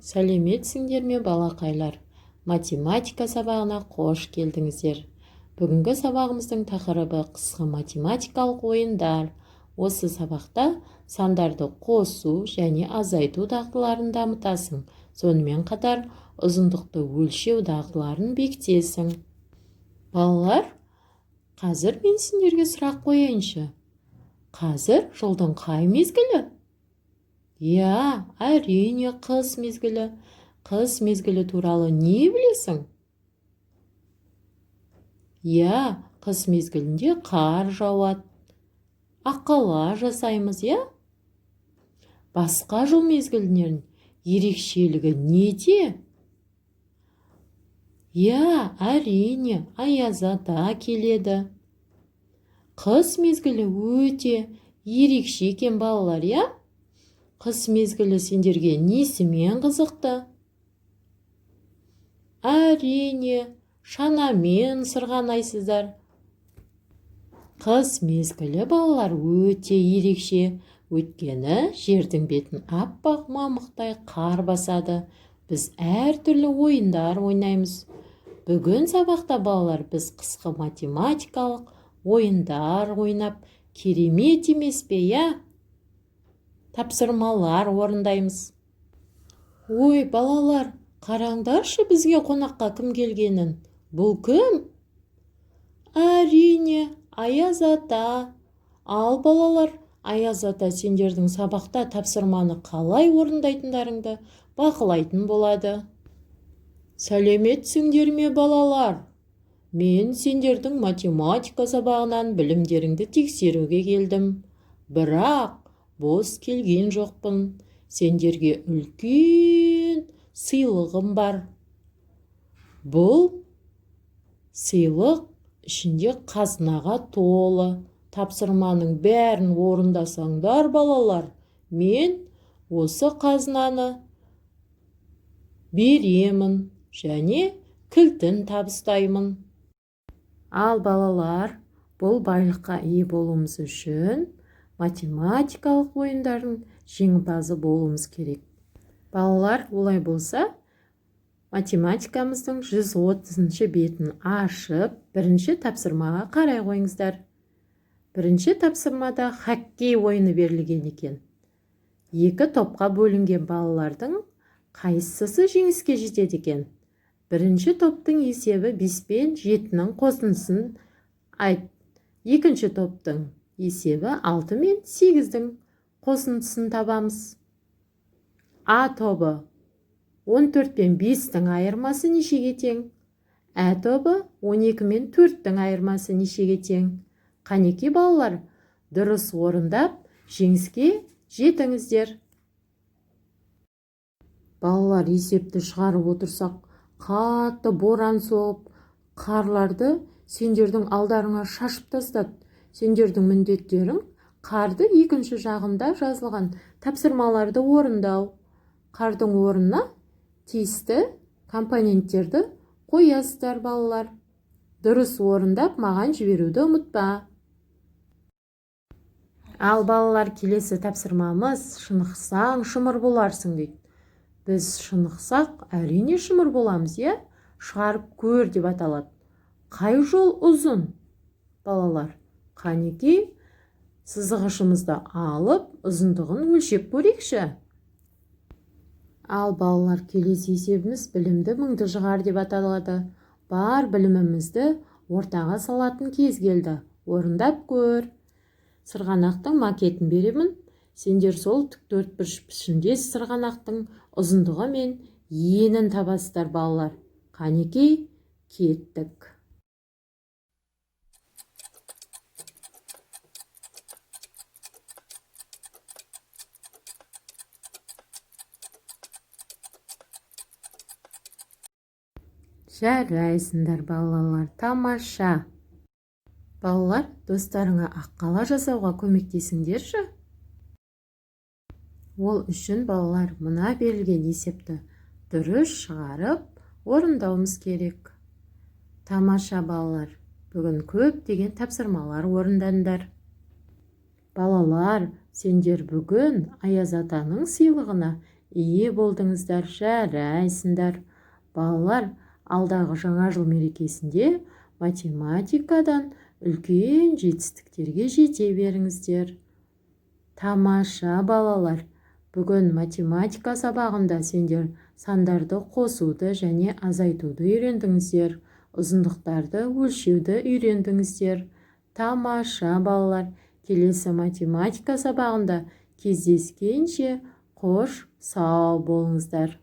Сәлеметсіңдер ме, балақайлар! Математика сабағына қош келдіңіздер. Бүгінгі сабағымыздың тақырыбы қысқы математикалық ойындар. Осы сабақта сандарды қосу және азайту дағдыларын дамытасың. Сонымен қатар ұзындықты өлшеу дағдыларын бекітесің. Балалар, қазір мен сендерге сұрақ қояйыншы. Қазір жылдың қай мезгілі? Иә, әрине, қыс мезгілі. Қыс мезгілі туралы не білесің? Иә, қыс мезгілінде қар жауады. Аққала жасаймыз, иә? Басқа жыл мезгілінен ерекшелігі неде? Иә, әрине, аяз ата келеді. Қыс мезгілі өте ерекше екен, балалар, иә? Қыс мезгілі сендерге несімен қызықты? Әрине, шанамен сырғанайсыздар. Қыс мезгілі, балалар, өте ерекше. Өйткені жердің бетін аппақ мамықтай қар басады. Біз әртүрлі ойындар ойнаймыз. Бүгін сабақта, балалар, біз қысқы математикалық ойындар ойнап, керемет емес пе, иә? Тапсырмалар орындаймыз. Ой, балалар, қараңдаршы, бізге қонаққа кім келгенін. Бұл кім? Әрине, аяз ата. Ал, балалар, аяз ата сендердің сабақта тапсырманы қалай орындайтындарыңды бақылайтын болады. Сәлеметсіңдер ме, балалар? Мен сендердің математика сабағынан білімдеріңді тексеруге келдім. Бірақ бос келген жоқпын. Сендерге үлкен сыйлығым бар. Бұл сыйлық ішінде қазынаға толы. Тапсырманың бәрін орындасаңдар, балалар, мен осы қазынаны беремін және кілтін табыстаймын. Ал, балалар, бұл байлыққа ие болуымыз үшін математикалық ойындардың жеңімпазы болуымыз керек. Балалар, олай болса, математикамыздың 130 бетін ашып, бірінші тапсырмаға қарай қойыңыздар. Бірінші тапсырмада хоккей ойыны берілген екен. Екі топқа бөлінген балалардың қайсысы жеңіске жетеді екен? Бірінші топтың есебі 5 пен 7-нің қосындысын айт. Екінші топтың есебі 6 мен 8-дің қосындысын табамыз. А тобы 14 пен 5-тің айырмасы нешеге тең? Ә тобы 12 мен 4-тің айырмасы нешеге тең? Қанеки, балалар, дұрыс орындап, жеңіске жетіңіздер. Балалар, есепті шығарып отырсақ, қатты боран соғып, қарларды сендердің алдарыңа шашып тастады. Сендердің міндеттерің қарды екінші жағында жазылған тапсырмаларды орындау. Қардың орнына тиісті компоненттерді қоясыздар, балалар. Дұрыс орындап, маған жіберуді ұмытпа. Ал, балалар, келесі тапсырмамыз шынықсаң шымыр боларсың дейді. Біз шынықсақ, әрине, шымыр боламыз, иә? Шығарып көр деп аталады. Қай жол ұзын? Балалар, қанекей, сызғышымызды алып, ұзындығын өлшеп көрейікші. Ал, балалар, келесі есебіміз білімді мыңды жығар деп аталады. Бар білімімізді ортаға салатын кез келді. Орындап көр. Сырғанақтың макетін беремін. Сендер сол тік төртбұрыш пішіндес сырғанақтың ұзындығы мен енін табасыздар, балалар. Қанекей, кеттік. Жарайсыңдар, балалар, тамаша. Балалар, достарыңа аққала жасауға көмектесіңдерші. Ол үшін, балалар, мына берілген есепті дұрыс шығарып орындауымыз керек. Тамаша, балалар, бүгін көптеген тапсырмалар орындадыңдар. Балалар, сендер бүгін аяз атаның сыйлығына Ие болдыңыздар, жарайсыңдар. Балалар, алдағы жаңа жыл мерекесінде математикадан үлкен жетістіктерге жете беріңіздер. Тамаша, балалар! Бүгін математика сабағында сендер сандарды қосуды және азайтуды үйрендіңіздер, ұзындықтарды өлшеуді үйрендіңіздер. Тамаша, балалар! Келесі математика сабағында кездескенше, қош сау болыңыздар!